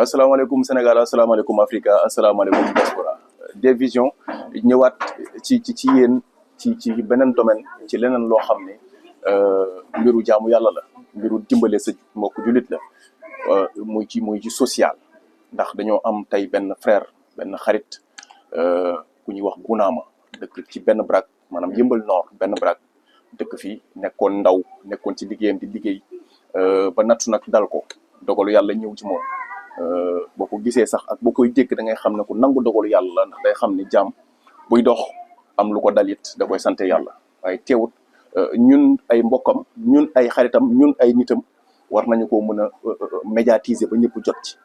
asalaamaaleykum Sénégal asalaamaaleykum Africa asalaamaaleykum diaspora Des Visions ñëwaat ci yéen ci beneen domaine ci leneen loo xam ne mbiru jaamu yàlla la mbiru dimbale sa mbokk jullit la muy ci social ndax dañoo am tey benn frère benn xarit ku ñuy wax Bounama dëkk ci benn brak maanaam Yeumbeul Nord benn brak dëkk fii nekkoon ndaw nekkoon ci liggéeyam di liggéey ba nattu nag dal ko dogalu yàlla ñëw ci moom boo ko gisee sax ak boo koy dégg da ngay xam ne ku nangu dogalu yàlla la ndax day xam ne jaam buy dox am lu ko dalit da koy sante yàlla waaye teewut ñun ay mbokkam ñun ay xaritam ñun ay nitam war nañu ko mën a médiatiser ba ñëpp jot ci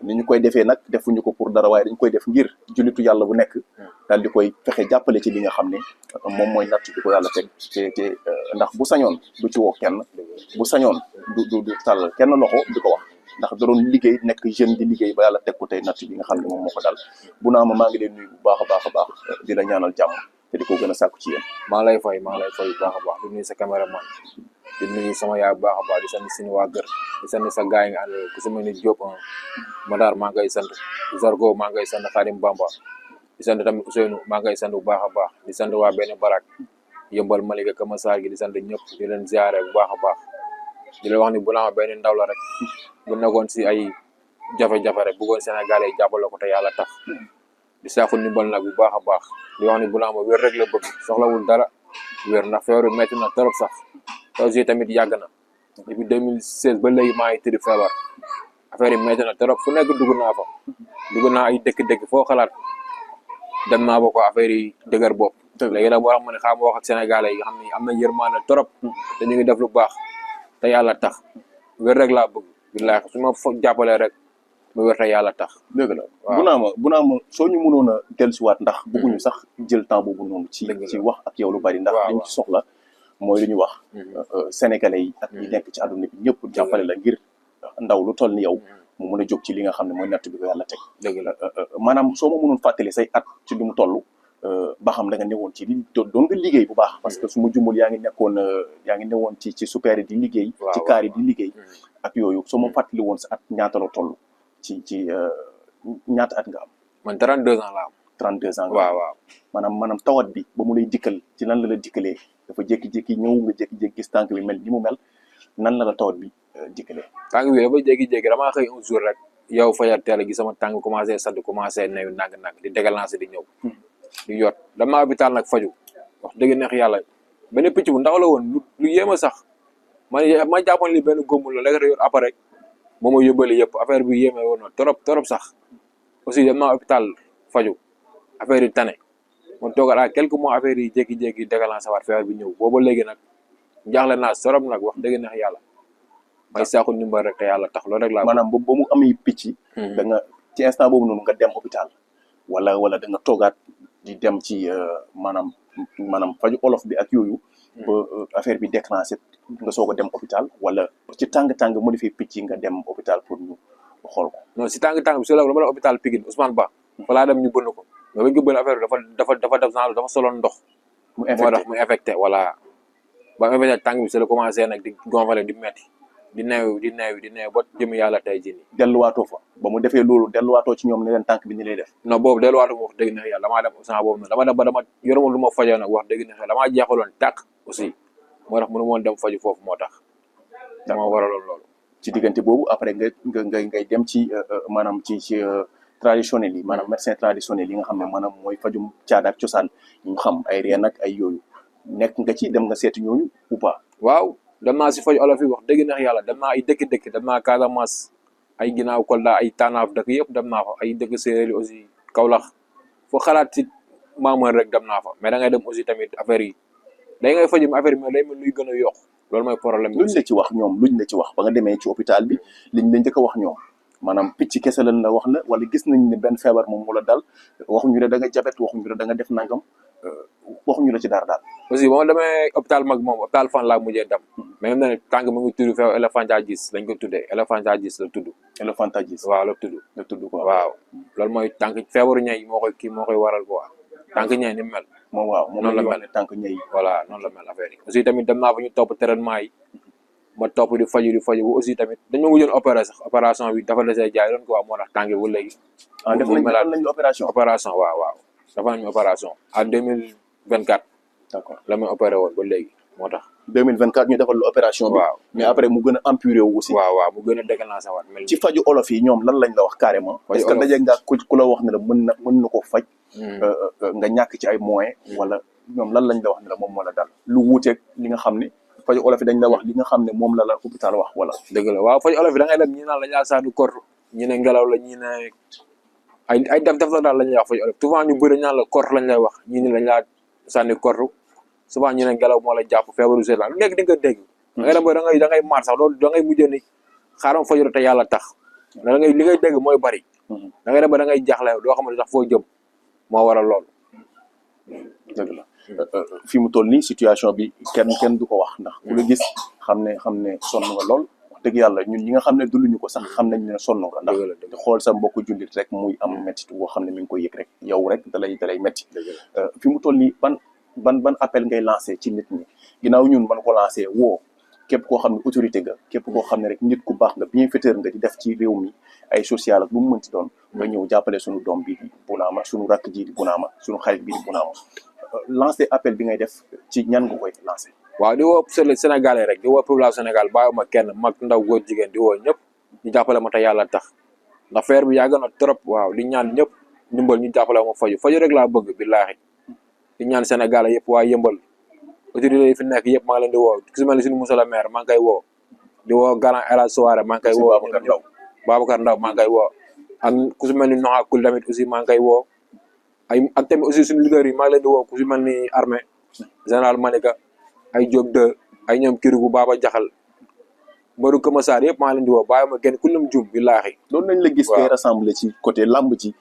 ni ñu koy defee nag defuñu ko pour dara waaye dañ koy def ngir jullitu yàlla bu nekk daal di koy fexe jàppale ci li nga xam ne moom mooy natt di ko yàlla teg te ndax bu sañoon du ci woo kenn bu sañoon du tàllal kenn loxo di ko wax ndax da doon liggéey nekk jeune di liggéey ba yàlla teg ko tey natt bi nga xam ne moom moo ko dal Bounama maa ngi leen nuyu bu baax a baax a baax di la ñaanal jàmm te di ko gën a sàkku ci yéen. maa lay fay bu baax a baax di nuyu sa caméraman di nuyu sama yaay bu baax a baax di sant suñu waa kër di sant sa gaay nga ànd ku si mel ni Diop Madar maa ngay sant Zargo maa ngay sant Khadim Bamba di sant tamit Ousseynou maa ngay sant bu baax a baax di sant waa benn barak Yeumbeul Malika Kamassar gi di sant ñëpp di leen ziare bu baax a baax di la wax ni Bounama benn ndaw la rek bu nekkoon si ay jafe-jafe rek bëggoon Sénégalais yi jàppale ko te yàlla tax di saaku ndimbal nag bu baax a baax di wax ni Bounama wér rek la bëgg soxlawul dara wér ndax feebar bi métti na trop sax aussi tamit yàgg na depuis 2016 ba léegi maa ngi tëdd feebar affaire yi métti na trop fu nekk dugg naa ay dëkk-dëkk foo xalaat dem naa ba ko affaire yi dëgër bopp léegi nag boo xam ne xaama wax ak Sénégalais yi nga xam ne am na yërmande trop te ñu ngi def lu baax te yàlla tax wér rek laa bëgg billaahi su ma jàppalee rek mu wér te yàlla tax dëgg la Bounama soo ñu mënoon a dellusiwaat ndax bëgguñu sax jël temps boobu noonu ci wax ak yow lu bari ndax liñ ci soxla mooy lu ñu wax sénégalais yi ak ñi nekk ci àdduna bi ñëpp jàppale la ngir ndaw lu toll ni yow mu mën a jóg ci li nga xam ne mooy natt bi ko yàlla teg dëgg la maanaam soo ma mënoon fàttali say at ci lu mu toll ba xam da nga newoon ci li doon nga liggéey bu baax parce que su ma jumul yaa ngi newoon ci super yi di liggéey ci kaar yi di liggéey ak yooyu soo ma fàttali woon sa at ñaata la toll ci ñaata at nga am man 32 ans la am 32 ans waaw maanaam tawat bi ba mu lay dikkal ci nan la dikkalee dafa jékki-jékki ñëw nga jékki-jékki gis tànk bi mel ni mu mel nan la tawat bi dikkalee tànk bi dafa jékki-jékki damaa xëy un jour rek yow fajar teel a gi sama tànk commencé sadd commencé neew nang di dégalancer di ñëw di yot dama hôpital nag faju wax dëgg neex yàlla benn picc bu ndaw la woon lu yéema sax ma jàppoon li benn gómbul la léegi yor après rek moo ma yóbbali yëpp affaire bi yéeme woon na trop sax aussi dama hôpital faju affaire yi tane ma toogal à quelques mois affaire yi jékki-jékki déclenché waat feebar bi ñëw booba léegi nag jaaxle naa trop nag wax dëgg neex yàlla may saaku ndimbal rek te yàlla tax loolu rek laa maanaam ba mu amee picc da nga ci instant boobu noonu nga dem hôpital wala da nga toogaat di dem ci maanaam faju olof bi ak yooyu ba affaire bi déclenché nga soog a dem hôpital wala ci tàng-tàng mu defee picc nga dem hôpital pour ñu xool ko non si tàng-tàng bi su la dama la hôpital Pikine Ousmane Ba falaa dem ñu bënn ko mais bañ ko bënn affaire bi dafa def genre dafa soloon ndox moo tax mu infecté voilà ba mu infecté tàng bi su la commencé nag di gonfale di metti di neew ba jëm yàlla tey jii nii delluwaatoo fa ba mu defee loolu delluwaatoo ci ñoom ne leen tànk bi ni lay def non boobu delluwaatoo wax dëgg neex yàlla damaa dem sant boobu nag dama dem ba dama yoruma lu ma fajoo nag wax dëgg neex yàlla damaa jeexaloon tàkk aussi moo tax mënu moon dem faju foofu moo tax dama waraloon loolu ci diggante boobu après ngay dem ci maanaam ci traditionnel yi maanaam médecin traditionnel yi nga xam ne maanaam mooy fajum caada ak cosaan ñu xam ay reen ak ay yooyu nekk nga ci dem nga seeti ñooñu ou pas waaw dem naa si faju olof yi wax dëgg neex yàlla dem naa ay dëkk dem naa Casamance ay ginnaaw Kolda ay Tanaaf dëkk yëpp dem naa fa ay dëkk séeréer yi aussi Kaolack foo xalaat si maamoon rek dem naa fa mais da ngay dem aussi tamit affaire yi day ngay faju affaire yi mais day mel luy gën a yokk loolu mooy problème bi luñ la ci wax ba nga demee ci hôpital bi liñ la njëkk a wax ñoom maanaam picc kese lañ la wax la wala gis nañ ne benn feebar moom mu la dal waxuñu ne da nga jabet waxuñu ne da nga def nangam waxuñu la ci dara daal aussi ba ma demee hôpital mag moom hôpital fan laa mujjee dem mais même na ne tànk mu ngi tudd feebar éléphantiasis lañ ko tuddee éléphantiasis la tudd éléphantiasis waaw la tudd quoi waaw loolu mooy tànk feebaru ñay moo koy waral quoi tànk ñay ni mu mel moom waaw moom noonu la la mel ne tànk ñay voilà noonu la mel affaire yi aussi tamit dem naa fa ñu topp traitement yi ma topp di faju ba aussi tamit dañ ma mujjoon opéré sax opération bi dafa desee jaay doon ko waa moo tax tànk bi ba léegi def nañ opération waaw dafa nañu opération en 2024 d'accord la may opéré woon ba léegi moo tax 2024 ñu defal lu opération bi waaw mais après mu gën a empuré wu aussi waaw mu gën a déclenché waat mel ci faju olof yi ñoom lan lañ la wax carrément est-ce que daje nga ku la wax ne la mën na ko faj nga ñàkk ci ay moyens wala ñoom lan lañ la wax ne la moom moo la dal lu wuuteeg li nga xam ne faju olof yi dañ la wax li nga xam ne moom la hôpital wax wala dëgg la waaw faju olof yi da ngay dem ñi naan la ñaa saani kortu ñi ne ngelaw la ñi ne ay def la daal la ñuy wax faju olof souvent ñu bëri ñaan la kortu lañ lay wax ñi ne lañ laa sànni kortu souvent ñu ne ngelaw moo la jàpp feebaru seetaan lu nekk di nga dégg da ngay dem ba da ngay maar sax loolu da ngay mujjee ni xaaral faju te yàlla tax da ngay li ngay dégg mooy bari da ngay dem ba da ngay jaaxle doo xamante sax foo jëm moo waral loolu dëgg la fi mu toll nii situation bi kenn du ko wax ndax ku la gis xam ne sonn nga lool wax dëgg yàlla ñun ñi nga xam ne dunduñu ko sax xam nañ ne sonn nga ndax di xool sa mbokku jullit rek muy am métti boo xam ne mi ngi koy yëg rek yow rek dalay métti fi mu toll nii ban appel ngay lancé ci nit ñi ginnaaw ñun man ko lancé woo képp koo xam ne autorité nga képp koo xam ne rek nit ku baax nga bienfaiteur nga di def ci réew mi ay social ak lu mu mënti doon nga ñëw jàppale suñu doom bi di Bounama suñu rakk ji di Bounama suñu xarit bi di Bounama lancé appel bi ngay def ci ñan nga koy lancé waaw di woo Sénégalais rek di woo population Sénégal bàyyiwuma kenn mag ndaw góor jigéen di woo ñëpp ñu jàppale ma te yàlla tax ndax feer bi yàgg na trop waaw di ñaan ñëpp ndimbal ñu jàppale ma faju rek laa bëgg billaahi di ñaan Sénégalais yëpp waa yëmbal autorité yi fi nekk yëpp maa ngi leen di woo ku si mel ni suñu monsieur le maire maa ngi koy woo di woo Garan El Hadj Souare maa ngi koy woo Babacar Ndaw maa ngi koy woo ak ku si mel ni Noxa Kul tamit aussi maa ngi koy woo ak tamit aussi suñu leader yi maa ngi leen di woo ku si mel ni armée général Malika ay Diop 2 ay ñoom Kirigu Baba Jaxal Mbaru Kamasaar yëpp maa ngi leen di woo bàyyi ma kenn ku lim jum billaahi loolu nañ la gis ngay rassemblé ci côté lamb ji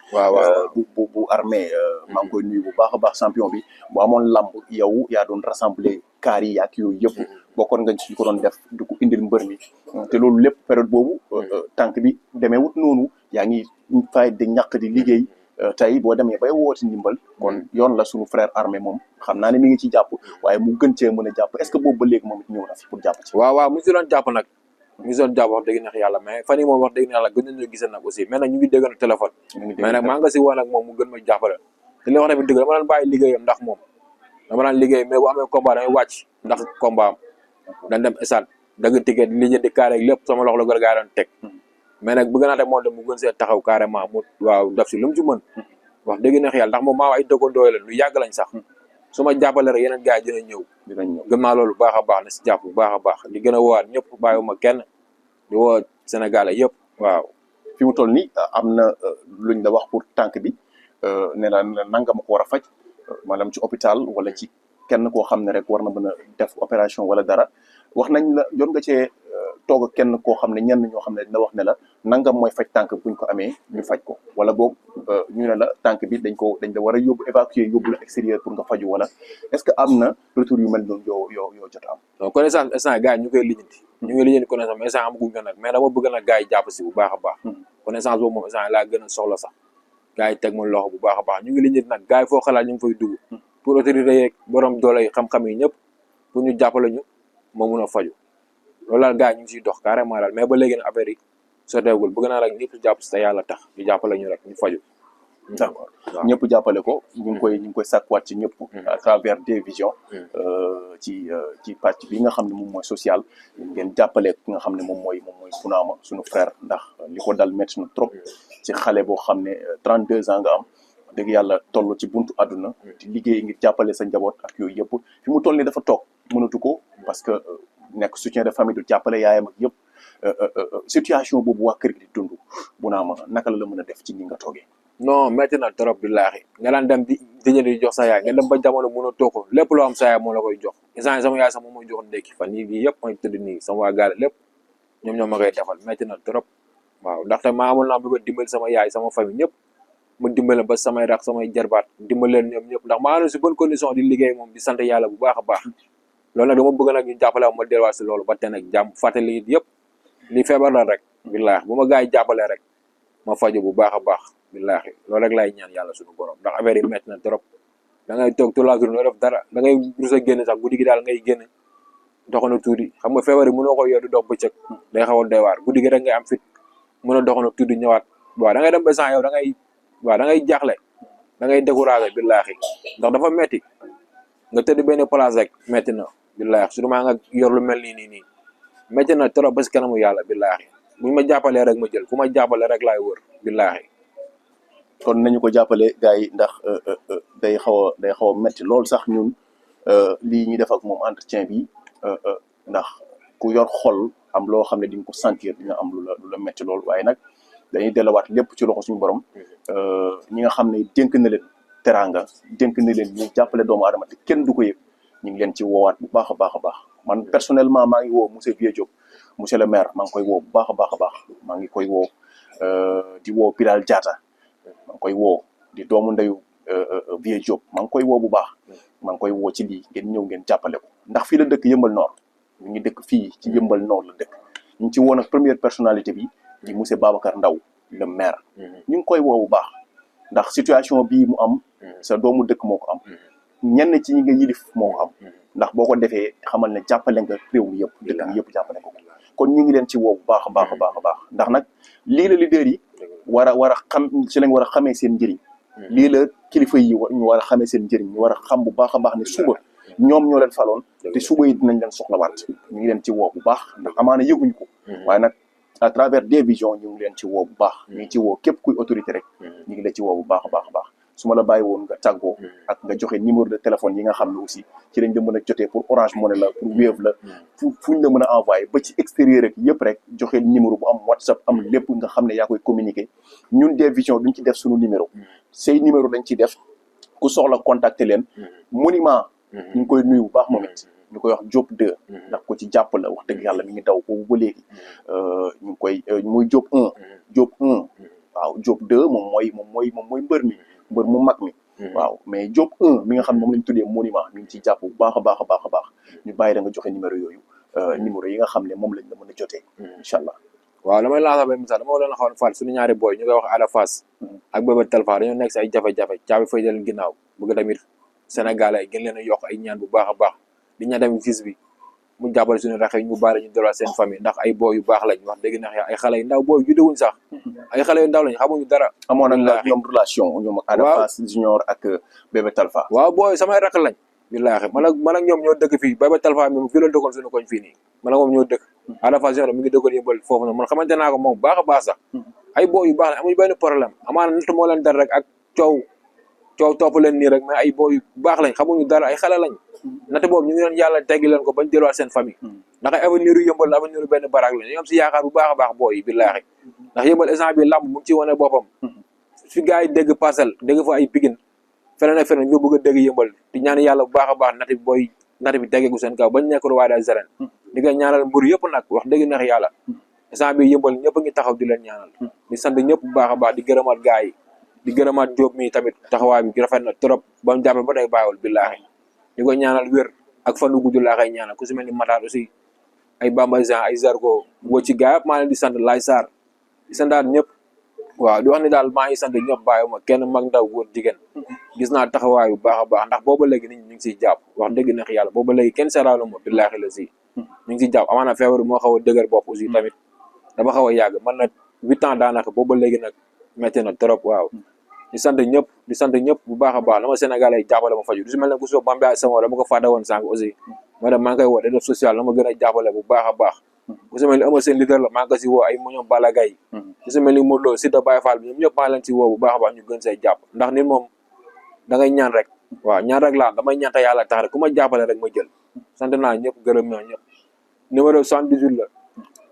bu armée maa ngi koy nuyu bu baax a baax champion bi bu amoon lamb yow yaa doon rassemblé kaar yi ak yooyu yëpp bokkoon nga ci ko doon def di ko indil mbër mi te loolu lépp période boobu tànk bi demeewut noonu yaa ngi fay di ñàkk di liggéey tey boo demee bay wooti ndimbal kon yoon la suñu frère armée moom xam naa ne mi ngi ci jàpp waaye mu gën cee mën a jàpp est-ce que boobu ba léegi moom it ñëw na fi pour jàpp ci waaw mu si doon jàpp nag mu ngi doon jàpp wax dëgg neex yàlla mais fan yi moom wax dëgg neex yàlla gën nañu gisal nag aussi mais nag ñu ngi déggoon téléphone mais nag maa nga si woon ak moom mu gën ma jàppale te li wax tamit dëgg dama daan bàyyi liggéeyam ndax moom dama daan liggéey mais bu amee combat damay wàcc ndax combat am dañ dem stade dagg ticket li jëndi carré lépp sama loxo la gër gaa doon teg mais nag bëgg naa te moom dem mu gën see taxaw carrément mu waaw def si lu mu ci mën wax dëgg neex yàlla ndax moom maa ay dëkkandoo la lu yàgg lañ sax su ma jàppale rek yeneen gars yi dinañ ñëw gëm naa loolu baax a baax na si jàpp bu baax a baax di gën a woowaat ñëpp bàyyiwuma kenn di woo Sénégalais yëpp waaw fi mu toll nii am na luñ la wax pour tànk bi ne la nanga ma ko war a faj maanaam ci hôpital wala ci kenn koo xam ne rek war na mën a def opération wala dara wax nañ la jot nga cee toog ak kenn koo xam ne ñenn ñoo xam ne dina wax ne la nangam mooy faj tànk buñ ko amee ñu faj ko wala boog ñu ne la tànk bi dañ la war a yóbbu évacuer yóbbu la extérieur pour nga faju wala est-ce que am na retour yu mel noonu yoo jot am donc connaissance instant gars yi ñu koy lijjanti connaissance mais instant amaguñ ko nag mais dama bëgg nag gars yi jàpp si bu baax a baax connaissance boobu moom instant laa gën a soxla sax gars yi teg ma loxo bu baax a baax ñu ngi lijjanti nag gars yi foo xalaat ñu ngi fay dugg pour autorité yeeg borom doole yi xam-xam yi ñëpp pour ñu jàppale ñu ma mun a faju loolu daal gars yi ñu ngi siy dox carrément daal mais ba léegi nag affaire yi soteegul bëgg naa rek ñëpp jàpp si te yàlla tax ñu jàppale ñu rek ñu faju d'accord ñëpp jàppale ko ñu ngi koy sàkkuwaat ci ñëpp à travers des visions ci pàcc bi nga xam ne moom mooy social ngeen jàppale ki nga xam ne moom mooy Bounama suñu frère ndax li ko dal métti na trop ci xale boo xam ne 32 ans nga am dëgg yàlla toll ci buntu àdduna di liggéey ngir jàppale sa njaboot ak yooyu yëpp fi mu toll ni dafa toog mënatu ko parce que nekk soutien de famille du jàppale yaayam ak yëpp situation boobu waa kër gi di dund Bounama naka la mën a def ci ni nga toogee non métti na trop billaahi nga daan dem di jox sa yaay nga dem ba jamono mën a toog ko lépp loo am sa yaay moo la koy jox instant sama yaay sax moom mooy jox ndekki fan yii yëpp mooy tëdd nii sama waa gaale lépp ñoom ma koy defal métti na trop waaw ndaxte maa amoon naa bëgg a dimbali sama yaay sama famille ñëpp ma dimbale ba samay rak samay jarbaat dimbal leen ñoom ñëpp ndax maa ngi si bonne condition di liggéey moom di sant yàlla bu baax a baax loolu nag dama bëgg nag ñu jàppale ma delluwaat si loolu ba tey nag jàmm fàttali it yëpp li feebar la rek billaahi bu ma gars yi jàppale rek ma faju bu baax a baax billaahi loolu rek laay ñaan yàlla suñu borom ndax affaire yi métti na trop da ngay toog tout la journée doo def dara da ngay rus a génn sax guddi gi daal ngay génn doxanu tuuti xam nga feebar yi mënoo ko yor di dox bëccëg day xaw a doy waar guddi gi rek ngay am fit mën a doxanu tuuti ñëwaat waaw da ngay dem ba sant yow da ngay jaaxle da ngay découragé billaahi ndax dafa metti nga tëdd benn place rek metti na billaahi surtout maa nga yor lu mel nii metti na trop ba si kanamu yàlla billaahi buñ ma jàppalee rek ma jël ku ma jàppale rek laay wër billaahi kon nañu ko jàppale gars yi ndax day xaw a metti lool sax ñun lii ñuy def ak moom entretien bi ndax ku yor xol am loo xam ne di nga ko sentir di nga am lu la metti lool waaye nag dañuy delluwaat lépp ci loxo suñu borom ñi nga xam ne dénk na leen teraanga dénk na leen ñu jàppale doomu aadama te kenn du ko yëg ñu ngi leen ci woowaat bu baax a baax a baax man personnellement maa ngi woo monsieur Vieux Diop monsieur le maire maa ngi koy woo bu baax a baax a baax maa ngi koy woo di woo Bilal Diatta maa ngi koy woo di doomu ndeyu Vieux Diop maa ngi koy woo bu baax maa ngi koy woo ci lii ngeen ñëw ngeen jàppale ko ndax fii la dëkk Yëmbal Nord ñu ngi dëkk fii ci Yëmbal Nord la dëkk ñu ngi ci woon ak première personnalité bi di monsieur Babacar Ndaw le maire ñu ngi koy woo bu baax ndax situation bii mu am sa doomu dëkk moo ko am ñenn ci ñi nga yilif moo ko am ndax boo ko defee xamal ne jàppale nga réew mi yëpp dëkk mi yëpp jàppale ko kon ñu ngi leen ci woo bu baax a baax a baax a baax ndax nag lii la leader yi war a xam ci lañ war a xamee seen njëriñ lii la kilifa yi ñu war a xamee seen njëriñ ñu war a xam bu baax a baax ne suba ñoom ñoo leen faloon te suba yi dinañ leen soxlawaat ñu ngi leen ci woo bu baax ndax amaana yëguñu ko waaye nag à travers des visions ñu ngi leen ci woo bu baax ñu ngi ci woo képp kuy autorité rek ñu ngi leen ci woo bu baax a baax a baax su ma la bàyyi woon nga tàggoo ak nga joxe numéro de téléphone yi nga xam ne aussi ci lañ la mën a jotee pour Orange Money la pour Wave la fuñ la mën a envoyé ba ci extérieur rek yëpp rek joxe numéro bu am WhatsApp am lépp nga xam ne yaa koy communiquer ñun des visions duñ ci def suñu numéro say numéro dañ ciy def ku soxla contacter leen monument ñu ngi koy nuyu bu baax moom it ñu koy wax Diop 2 ndax ko ci jàpp la wax dëgg yàlla mi ngi daw boobu ba léegi ñu ngi koy muy Diop 1 Diop 1 waaw Diop 2 moom mooy mbër mu mag mi waaw mais Diop 1 mi nga xam ne moom lañ tuddee monument mi ngi ciy jàpp bu baax a baax a baax a baax ñu bàyyi da nga joxe numéro yooyu numéro yi nga xam ne moom lañ la mën a jotee incha allah waaw damay lancer benn message dama leen xawoon Fall suñu ñaari boy ñu koy wax Ada Fass ak Bébé Talfa dañoo nekk si ay jafe-jafe caabi fay leen ginnaaw bëgg tamit Sénégal ay gën leen a yokk ay ñaan bu baax a baax di ñaan tamit fils bi mu jàppale suñu raxe ñu baale ñu delluwaat seen famille ndax ay boy yu baax lañ wax dëgg neex ay xale yu ndaw boy yu juddewuñ sax ay xale yu ndaw lañ xamuñu dara amoon ak ñoom relation ñoom ak Ada Fass Junior ak Bébé Talfa waaw boy samay rakk lañ billaahi man ak ñoom ñoo dëkk fii Bébé Talfa mi fii la dëkkoon suñu koñ fii nii man ak moom ñoo dëkk Ada Fass Junior mi ngi dëkkoon Yëmbal foofu na man xamante naa ko moom baax a baax sax ay boy yu baax lañ amuñu benn problème amaana natt moo leen dar rek ak coow topp leen nii rek mais ay boy yu baax lañ xamuñu dara ay xale lañ natt boobu ñu ngi leen yàlla teggi leen ko bañ delluwaat seen famille ndax ay avenir yu Yëmbal avenir yu benn baraag la ñu am si yaakaar bu baax a baax booy yi billaahi ndax Yëmbal instant bi lamb mu ngi ci wane boppam fi gars yi dégg Parcelles dégg fa ay Pikine feneen ak feneen ñu bëgg a dégg Yëmbal di ñaan yàlla bu baax a baax natt bi teggeeku seen kaw bañ nekk roi des arènes di nga ñaanal mbir yëpp nag wax dëgg neex yàlla instant bi Yëmbal ñëpp a ngi taxaw di leen ñaanal di sant ñëpp bu baax a baax di gërëmaat gars yi di gërëmaat Diop mi tamit taxawaay bi rafet na trop ba mu jàppee ba tey bàyyiwul billaahi di ko ñaanal wér ak fan wu gudd laa koy ñaanal ku si mel ni Matar aussi ay Bamba Jean ay Zargo woo ci gaa yëpp maa leen di sant Laay Sarr di santaat ñëpp waaw di wax ni daal maa ngi sant ñëpp bàyyiwuma kenn mag ndaw góor jigéen gis naa taxawaay bu baax a baax ndax booba léegi nit ñi ñu ngi siy jàpp wax dëgg neex yàlla booba léegi kenn seeraalu ma billaahi la si ñu ngi siy jàpp amaana feebar moo xaw a dëgër bopp aussi tamit dafa xaw a yàgg man na 8 ans daanaka booba léegi nag métti na trop waaw di sant ñëpp bu baax a baax dama Sénégalais yi jàppale ma faju du si mel ne ku soo Bambey ak sama dama ko fàtte woon sànq aussi ma dem maa ngi koy woo def social na ma gën a jàppale bu baax a baax ku si mel ni Eumeu Sène leader la maa ngi ko si woo ay moñom Balla Gaye ku si mel ni Modou Lo Siteu Baye Fall bi ñoom ñëpp maa leen si woo bu baax a baax ñu gën say jàpp ndax nit moom da ngay ñaan rek waaw ñaan rek laa damay ñaan te yàlla tax rek ku ma jàppale rek ma jël sant naa ñëpp gërëm naa ñëpp numéro 78 la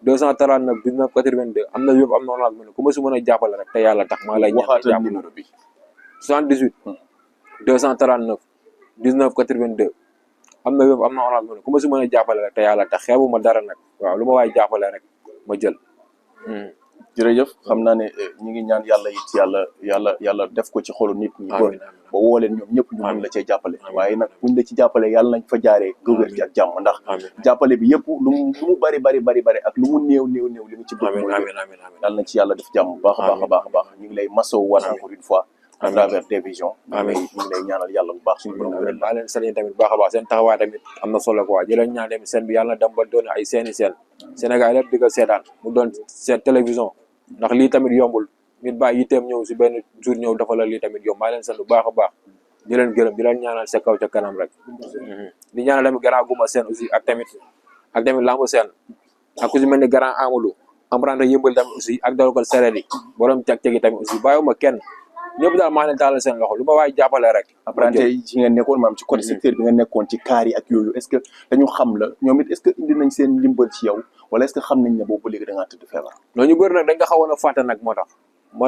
239 19 82 am na yëpp am na Orange Money ku ma si mën a jàppale rek te yàlla tax maa lay ñaan jàpp numéro bi 78 239 19 82 am na yëpp am na Orange Money ku ma si mën a jàppale rek te yàlla tax xeebu ma dara nag waaw lu ma waay jàppale rek ma jël jërëjëf xam naa ne ñi ngi ñaan yàlla it yàlla def ko ci xolu nit ñi ba woo leen ñoom ñëpp ñu mën la cee jàppale waaye nag buñ la ci jàppale yàlla nañ fa jaaree gëwér ci ak jàmm ndax jàppale bi yëpp lu mu bari ak lu mu néew li mu ci bëgg yàlla nañ ci yàlla def jàmm baax a baax ñu ngi lay masawu war encore une fois à travers des visions. amiin ñu ngi lay ñaanal yàlla bu baax suñu borom wéral la. maa leen sant tamit baax a baax seen taxawaay tamit am na solo quoi di leen ñaan tamit seen bi yàlla na dem ba doon ay seeni seen Sénégal yëpp di ko seetaan mu doon seen télévision ndax lii tamit yombul nit bàyyi yitteem ñëw si benn jour ñëw dafa la lii tamit yomb maa leen sant bu baax a baax di leen gërëm di leen ñaanal sa kaw ca kanam rek di ñaanal tamit grand Gouma Sène aussi ak tamit Lambo Sène ak ku si mel ni grand Amadou emprunté yëmbal tamit aussi ak dawalkal sereet yi borom cag-cag yi tamit aussi bàyyiwuma kenn ñëpp daal maa leen taalal seen loxo lu ma waay jàppale rek apprenti yi ci ngeen nekkoon maanaam ci côté secteur bi nga nekkoon ci kaar yi ak yooyu est-ce que dañu xam la ñoom it est-ce que indi nañ seen ndimbal ci yow wala est-ce que xam nañ ne boobu ba léegi da ngaa tëdd feebar loolu ñu bëri nag dañ ko xawoon a fàtte nag moo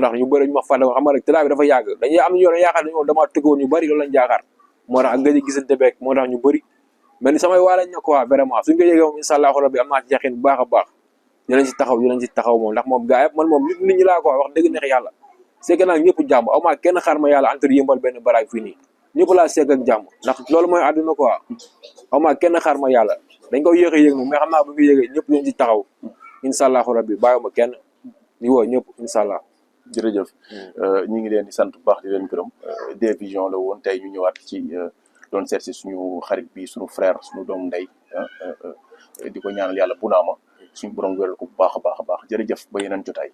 tax ñu bëri ñu ma fàtte xam nga rek tëdaa bi dafa yàgg dañuy am ñu yaakaar dañoo dama tëggoon ñu bëri loolu lañ yaakaar moo tax ak nga gisante beeg moo tax ñu bëri mais ni samay waa lañ ne quoi vraiment suñ ko yégee moom incha allahu rabbi am naa ci yaxin bu baax a baax dinañ si taxaw moom ndax moom gaa yëpp man moom nit ñi laa ko wax dëgg neex yàlla c'est que nag ñëpp jàmm aw maa kenn xaar ma yàlla entre yëmbal benn baraag fii nii ñëpp laa seeg ak jàmm ndax loolu mooy àdduna quoi aw maa kenn xaar ma yàlla dañ ko yéex a yéeg nag mais xam naa bu ñu yéegee ñëpp dinañ ci taxaw incha allahu rabbi bàyyiwuma kenn di woo ñëpp incha allah jërëjëf ñu ngi leen di sant bu baax di leen gërëm Des Visions la woon tey ñu ñëwaat ci doon seet si suñu xarit bi suñu frère suñu doom ndey di ko ñaanal yàlla bu naama suñu borom wéral ko bu baax a baax jërëjëf ba yeneen jotaay